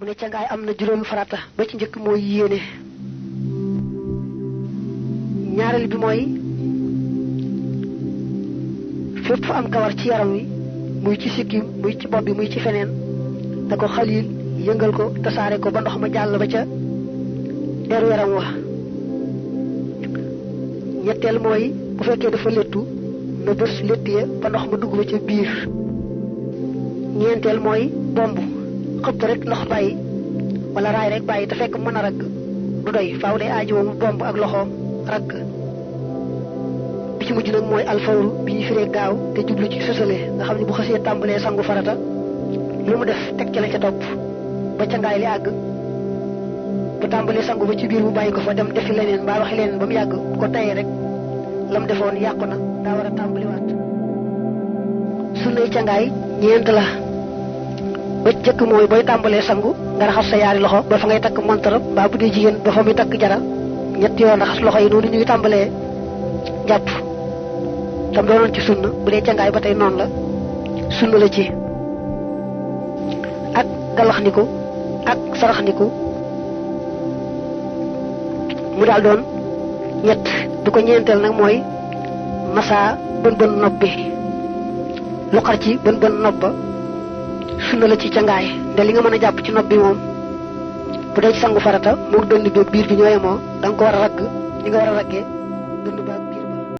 mu ne cangaay am na juróomi farata ba ci njëkk mooy yéene ñaareel bi mooy fépp am kawar ci yaram wi muy ci sikkim muy ci bopp bi muy ci feneen da ko xaliil yëngal ko tasaare ko ba ndox ma jàll ba ca deru yaram wa ñetteel mooy bu fekkee dafa léttu na bés létt ya ba ndox ma dugg ba ca biir ñeenteel mooy bomb xëpp rek ndox bàyyi wala raay rek bàyyi te fekk mën a ragg du doy faaw day aajowoo mu bomb ak loxoom ragg bi ci mujj nag mooy alfawru bi ñu firee gaaw te jublu ci sësale nga xam ne bu xasee tàmbalee sangu farata lu mu def teg ca la ca topp ba ca ngaay li àgg bu tàmbalee sangu ba ci biir mu bàyyi ko fa dem defi leneen mbaa waxi leneen ba mu yàgg bu ko tayee rek lam defoon yàqu na daa war a tàmbaliwaat sunnay ca ngaay ñeent la ba jëkk mooy booy tàmbalee sangu nga raxas sa yaari loxo ba fa ngay takk montar mbaa bu dee jigéen ba fa muy takk jara ñetti yoon raxas loxo yi noonu ñuy tàmbalee jàpp tam doonoon ci sunna bu dee cangaay ba tey noonu la sunna la ci ak galaxniku ak saraxniku mu daal doon ñett du ko ñeenteel nag mooy massa bën bën nopp bi lu xar ci bën bën nopp ba sunna la ci cangaay nde li nga mën a jàpp ci nopp bi moom bu dee ci sangu farata moo dënd bi biir bi ñooye moo da nga ko war a ragg li nga war a raggee dënd ba